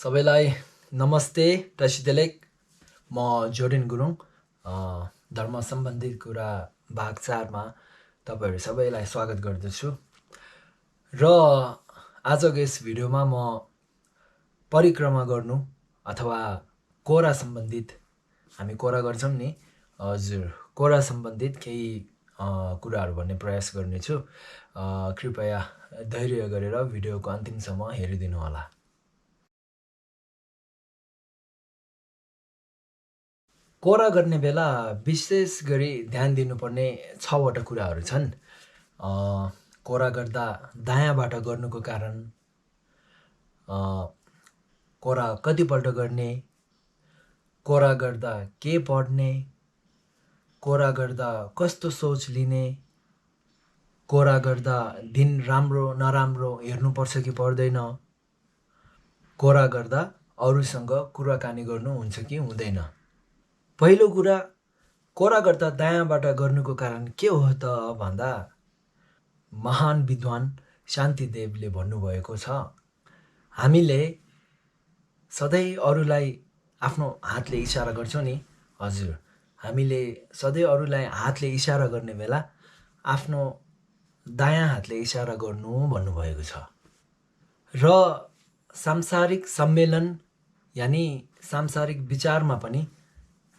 सबैलाई नमस्ते टसिदेलेक म जोडिन गुरुङ धर्म सम्बन्धित कुरा भाग 4 मा तपाईहरु सबैलाई स्वागत गर्दछु र आजको यस भिडियोमा म परिक्रमा गर्नु अथवा कोरा सम्बन्धित हामी कोरा गर्छौं नि हजुर कोरा सम्बन्धित केही कुराहरु भन्ने प्रयास गर्नेछु कृपया धैर्य गरेर भिडियोको अन्तिमसम्म हेरिदिनु होला। कोरा गर्ने बेला विशेष गरी ध्यान दिनुपर्ने 6 वटा कुराहरु छन्। कोरा गर्दा दायाँबाट गर्नुको कारण, कोरा कतिपल्ट गर्ने, कोरा गर्दा के पढ्ने, कोरा गर्दा कस्तो सोच लिने, कोरा गर्दा दिन राम्रो नराम्रो हेर्नुपर्छ कि पर्दैन, कोरा गर्दा अरूसँग कुराकानी गर्नु हुन्छ कि हुँदैन। पहिलो कुरा, कोरा गर्दा दायाँबाट गर्नुको कारण के हो त भन्दा महान विद्वान शान्तिदेवले भन्नुभएको छ, हामीले सधैँ अरूलाई आफ्नो हातले इशारा गर्छौं नि, हजुर हामीले सधैँ अरूलाई हातले इशारा गर्ने बेला आफ्नो दायाँ हातले इशारा गर्नु भन्नुभएको छ। र सांसारिक सम्मेलन यानी सांसारिक विचारमा पनि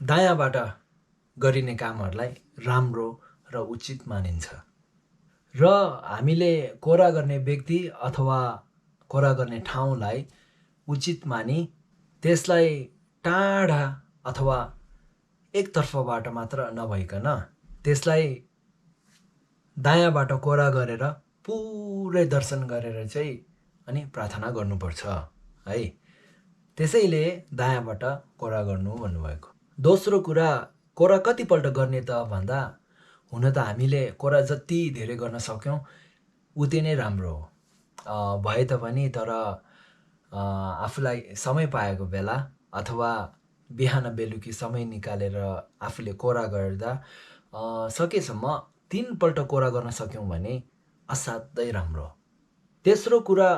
दायाँबाट गरिने कामहरुलाई राम्रो र उचित मानिन्छ। र हामीले कोरा गर्ने व्यक्ति अथवा कोरा गर्ने ठाउँलाई उचित मानी त्यसलाई टाढा अथवा एकतर्फबाट मात्र नभइकन त्यसलाई दायाँबाट कोरा गरेर पुरै दर्शन गरेर चाहिँ अनि प्रार्थना गर्नुपर्छ है। त्यसैले दायाँबाट कोरा गर्नु भन्नुभएको। दोस्रो कुरा, कोरा कतिपल्ट गर्ने त भन्दा हुन त हामीले कोरा जति धेरै गर्न सक्यौं उति नै राम्रो हो। भए तापनि तर आफूलाई समय पाएको बेला अथवा बिहान बेलुकी समय निकालेर आफूले कोरा गर्दा सकेसम्म 3 पल्ट कोरा गर्न सक्यौं भने असाध्यै राम्रो। तेस्रो कुरा,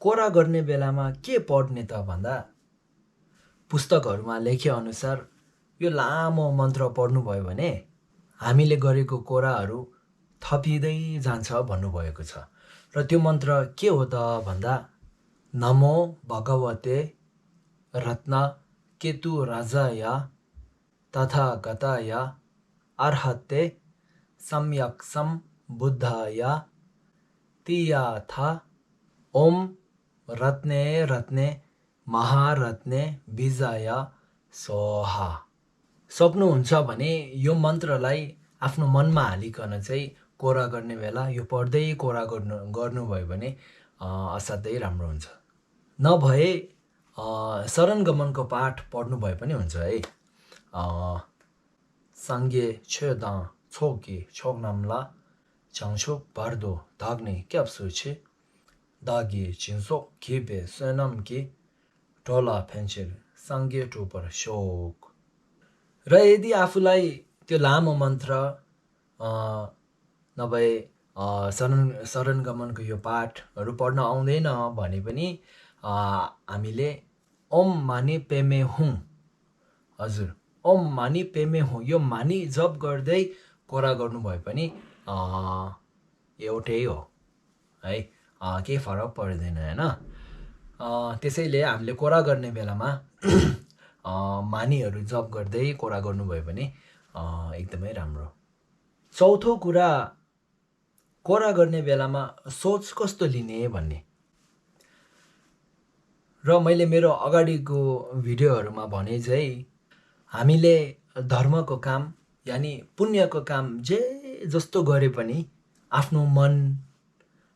कोरा गर्ने बेलामा के पढ्ने त भन्दा पुस्तकहरुमा लेखे अनुसार यो लामो मन्त्र पढ्नु भयो भने हामीले गरेको कोराहरु थपिदै जान्छ भन्नुभएको छ। र त्यो मन्त्र के हो त भन्दा नमो भगवते रत्न केतु राजाय तथागताय अर्हते सम्यक्सम बुद्धाय तियाथ ओम रत्ने रत्ने महारत्ने विजय सोहा। सक्नुहुन्छ भने यो मन्त्रलाई आफ्नो मनमा हालिकन चाहिँ कोरा गर्ने बेला यो पढ्दै कोरा गर्नुभयो भने असाध्यै राम्रो हुन्छ। नभए शरण गमनको पाठ पढ्नु भए पनि हुन्छ है। सांगे छेदा छोके छोग्नामला चाङछो बार्दो धाग्ने क्याप्सु छे दागे चिन्सो खेपे सनम के टोला फेन्चेर सांगे टोपर शोक। र यदि आफूलाई त्यो लामो मन्त्र नभए शरण गमनको यो पाठहरु पढ्न आउँदैन भने पनि हामीले ओम मानी पेमे हुँ, हजुर ओम मानी पेमे हुँ यो मानी जप गर्दै कोरा गर्नु भए पनि एउटै हो है, केही फरक पर्दैन हैन। त्यसैले हामीले कोरा गर्ने बेलामा मानीहरु जप गर्दै कोरा गर्नु भयो भने एकदमै राम्रो। चौथो कुरा, कोरा गर्ने बेलामा सोच कस्तो लिने भन्ने। र मैले मेरो अगाडिको भिडियोहरुमा भने चाहिँ हामीले धर्मको काम यानी पुण्यको काम जे जस्तो गरे पनि आफ्नो मन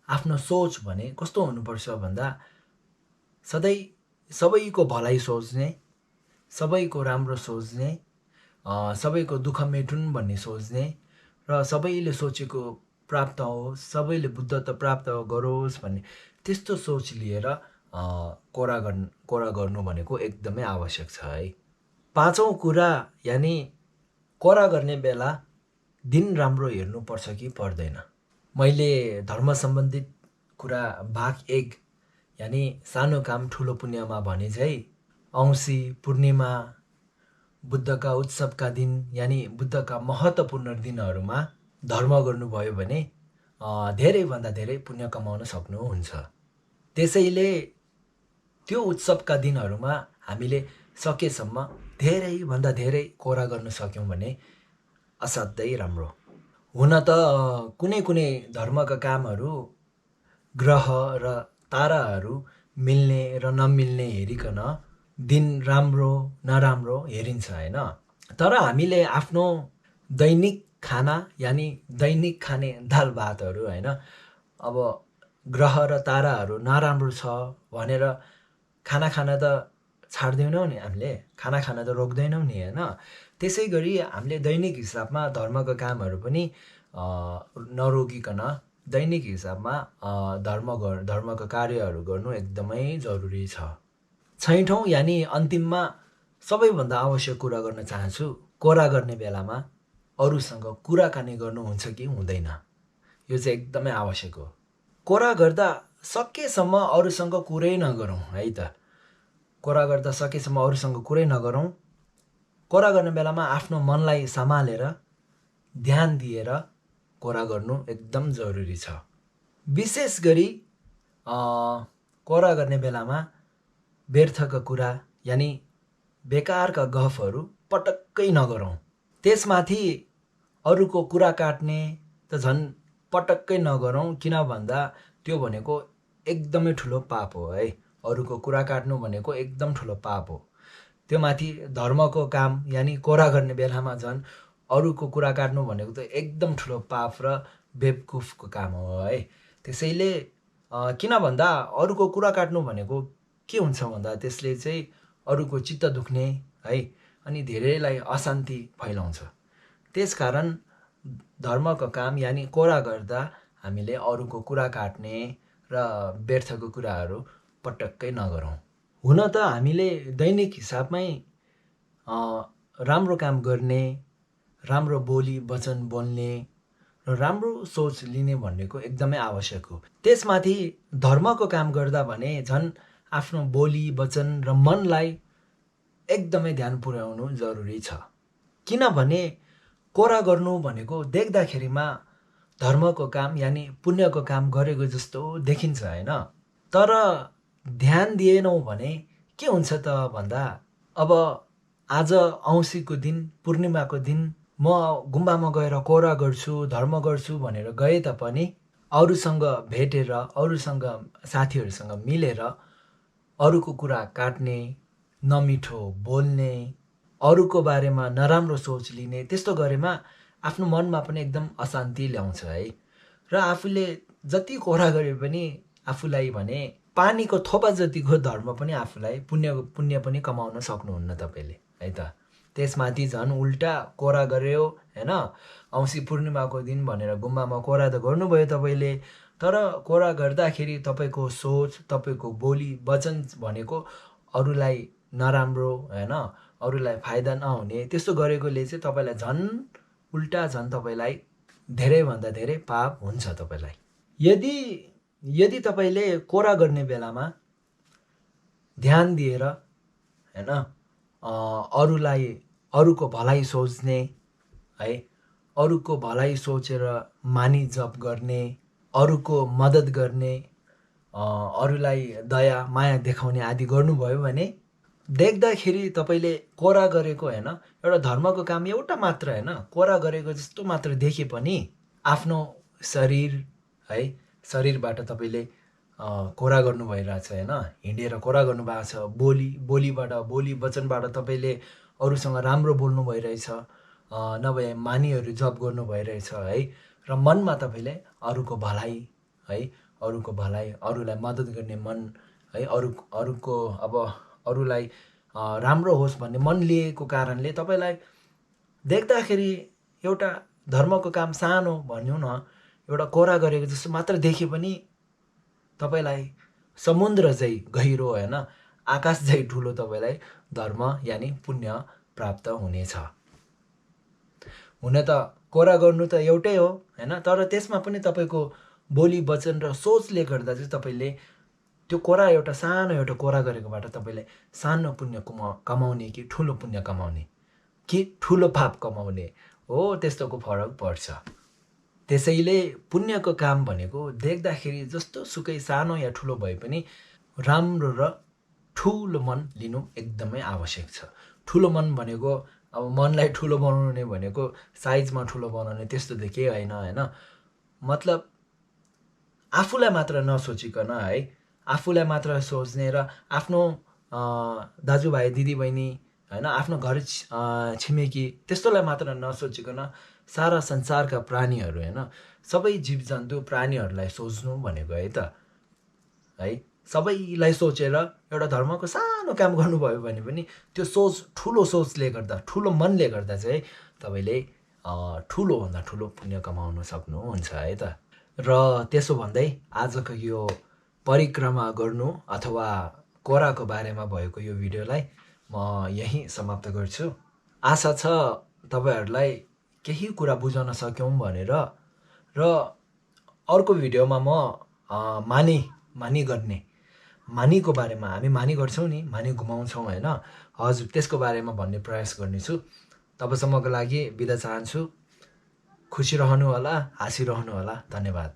आफ्नो सोच भने कस्तो हुनुपर्छ भन्दा सधैँ सबैको भलाइ सोच्ने, सबैको राम्रो सोच्ने, सबैको दुःख मेटुन् भन्ने सोच्ने र सबैले सोचेको प्राप्त होस्, सबैले बुद्धत्व प्राप्त गरोस् भन्ने त्यस्तो सोच लिएर कोरा गर्नु भनेको एकदमै आवश्यक छ है। पाँचौं कुरा यानी कोरा गर्ने बेला दिन राम्रो हेर्नु पर्छ कि पर्दैन। मैले धर्म सम्बन्धित कुरा भाग 1 यानि सानो काम ठुलो पुण्यमा भने चाहिँ औँसी पूर्णिमा बुद्धका उत्सवका दिन यानि बुद्धका महत्त्वपूर्ण दिनहरूमा धर्म गर्नुभयो भने धेरैभन्दा धेरै पुण्य कमाउन सक्नुहुन्छ। त्यसैले त्यो उत्सवका दिनहरूमा हामीले सकेसम्म धेरैभन्दा धेरै कोरा गर्न सक्यौँ भने असाध्यै राम्रो। हुन त कुनै कुनै धर्मका कामहरू ग्रह र ताराहरू मिल्ने र नमिल्ने हेरिकन दिन राम्रो नराम्रो हेरिन्छ हैन। तर हामीले आफ्नो दैनिक खाना यानि दैनिक खाने दाल भातहरू हैन, अब ग्रह र ताराहरू नराम्रो छ भनेर खाना खान त छाड्दैनौँ नि, हामीले खाना खान त रोक्दैनौँ नि हैन। त्यसै गरी हामीले दैनिक हिसाबमा धर्मका कामहरू पनि नरोकिकन दैनिक हिसाबमा धर्मका कार्यहरू गर्नु एकदमै जरुरी छ। छैठौँ यानि अन्तिममा सबैभन्दा आवश्यक कुरा गर्न चाहन्छु, कोरा गर्ने बेलामा अरूसँग कुराकानी गर्नुहुन्छ कि हुँदैन, यो चाहिँ एकदमै आवश्यक हो। कोरा गर्दा सकेसम्म अरूसँग कुरै नगरौँ है त। कोरा गर्दा सकेसम्म अरूसँग कुरै नगरौँ। कोरा गर्ने बेलामा आफ्नो मनलाई सम्हालेर ध्यान दिएर कोरा गर्नु एकदम जरुरी छ। विशेष गरी कोरा गर्ने बेलामा व्यर्थका कुरा यानि बेकारका गफहरू पटक्कै नगरौँ। त्यसमाथि अरूको कुरा काट्ने त झन् पटक्कै नगरौँ, किन भन्दा त्यो भनेको एकदमै ठुलो पाप हो है। अरूको कुरा काट्नु भनेको एकदम ठुलो पाप हो। त्यो माथि धर्मको काम यानि कोरा गर्ने बेलामा झन् अरूको कुरा काट्नु भनेको त एकदम ठुलो पाप र बेवकुफको काम हो है। त्यसैले किन भन्दा अरूको कुरा काट्नु भनेको के हुन्छ भन्दा त्यसले चाहिँ अरूको चित्त दुख्ने है, अनि धेरैलाई अशान्ति फैलाउँछ। त्यसकारण धर्मको काम यानि कोरा गर्दा हामीले अरूको कुरा काट्ने र व्यर्थको कुराहरू पटक्कै नगरौँ। हुन त हामीले दैनिक हिसाबमै राम्रो काम गर्ने, राम्रो बोली वचन बोल्ने र राम्रो सोच लिने भनेको एकदमै आवश्यक हो। त्यसमाथि धर्मको काम गर्दा भने झन् आफ्नो बोली वचन र मनलाई एकदमै ध्यान पुर्याउनु जरुरी छ। किनभने कोरा गर्नु भनेको देख्दाखेरिमा धर्मको काम यानि पुण्यको काम गरेको जस्तो देखिन्छ हैन। तर ध्यान दिएनौँ भने के हुन्छ त भन्दा अब आज औँसीको दिन पूर्णिमाको दिन म गुम्बामा गएर कोरा गर्छु धर्म गर्छु भनेर गए तापनि अरूसँग भेटेर अरूसँग साथीहरूसँग मिलेर अरूको कुरा काट्ने, नमिठो बोल्ने, अरूको बारेमा नराम्रो सोच लिने, त्यस्तो गरेमा आफ्नो मनमा पनि एकदम अशान्ति ल्याउँछ है। र आफूले जति कोरा गरे पनि आफूलाई भने पानीको थोपा जतिको धर्म पनि आफूलाई पुण्य पनि कमाउन सक्नुहुन्न तपाईँले है त। त्यसमाथि झन् उल्टा कोरा गर्यो हैन, औँसी पूर्णिमाको दिन भनेर गुम्बामा कोरा त गर्नुभयो तपाईँले, तर कोरा गर्दाखेरि तपाईँको सोच तपाईँको बोली वचन भनेको अरूलाई नराम्रो हैन, अरूलाई फाइदा नहुने त्यस्तो गरेकोले चाहिँ तपाईँलाई झन् उल्टा झन् तपाईँलाई धेरैभन्दा धेरै पाप हुन्छ तपाईँलाई। यदि तपाईँले कोरा गर्ने बेलामा ध्यान दिएर हैन अरूको भलाइ सोच्ने है, अरूको भलाइ सोचेर मानी जप गर्ने, अरूको मद्दत गर्ने, अरूलाई दया माया देखाउने आदि गर्नुभयो भने देख्दाखेरि तपाईँले कोरा गरेको हैन एउटा धर्मको काम एउटा मात्र हैन, कोरा गरेको जस्तो मात्र देखे पनि आफ्नो शरीर है, शरीरबाट तपाईँले कोरा गर्नु भइरहेछ हैन, हिँडेर कोरा गर्नु भएको छ, बोली वचनबाट तपाईँले अरूसँग राम्रो बोल्नु भइरहेछ, नभए मानीहरू जप गर्नु भइरहेछ है। र मनमा तपाईँले अरूको भलाइ है, अरूको भलाइ अरूलाई मद्दत गर्ने मन है, अरूको अब अरूलाई राम्रो होस् भन्ने मन लिएको कारणले तपाईँलाई देख्दाखेरि एउटा धर्मको काम सानो भनौँ न एउटा कोरा गरेको जस्तो मात्र देखे पनि तपाईँलाई समुद्र चाहिँ गहिरो हैन, आकाश चाहिँ ठुलो तपाईँलाई धर्म यानि पुण्य प्राप्त हुनेछ। हुन त कोरा गर्नु त एउटै हो हैन, तर त्यसमा पनि तपाईँको बोली वचन र सोचले गर्दा चाहिँ तपाईँले त्यो कोरा एउटा सानो एउटा कोरा गरेकोबाट तपाईँले सानो पुण्य कमाउने कि ठुलो पुण्य कमाउने कि ठुलो पाप कमाउने हो, त्यस्तोको फरक पर्छ। त्यसैले पुण्यको काम भनेको देख्दाखेरि जस्तो सुकै सानो या ठुलो भए पनि राम्रो र ठुलो मन लिनु एकदमै आवश्यक छ। ठुलो मन भनेको अब मनलाई ठुलो बनाउने भनेको साइजमा ठुलो बनाउने त्यस्तो त केही होइन होइन। मतलब आफूलाई मात्र नसोचिकन है, आफूलाई मात्र सोच्ने र आफ्नो दाजुभाइ दिदीबहिनी होइन, आफ्नो घर छिमेकी त्यस्तोलाई मात्र नसोचिकन सारा संसारका प्राणीहरू होइन, सबै जीवजन्तु प्राणीहरूलाई सोच्नु भनेको है त है। सबैलाई सोचेर एउटा धर्मको सानो काम गर्नुभयो भने पनि त्यो सोच ठुलो सोचले गर्दा, ठुलो मनले गर्दा चाहिँ तपाईँले ठुलोभन्दा ठुलो पुण्य कमाउन सक्नुहुन्छ है त। र त्यसो भन्दै आजको यो परिक्रमा गर्नु अथवा कोराको बारेमा भएको यो भिडियोलाई म यहीँ समाप्त गर्छु। आशा छ तपाईँहरूलाई केही कुरा बुझाउन सक्यौँ भनेर। र अर्को भिडियोमा म मानी गर्ने, मानीको बारेमा, हामी मानी गर्छौँ नि, मानी घुमाउँछौँ होइन, हजुर त्यसको बारेमा भन्ने प्रयास गर्नेछु। तबसम्मको लागि बिदा चाहन्छु। खुसी रहनु होला, हाँसिरहनु होला। धन्यवाद।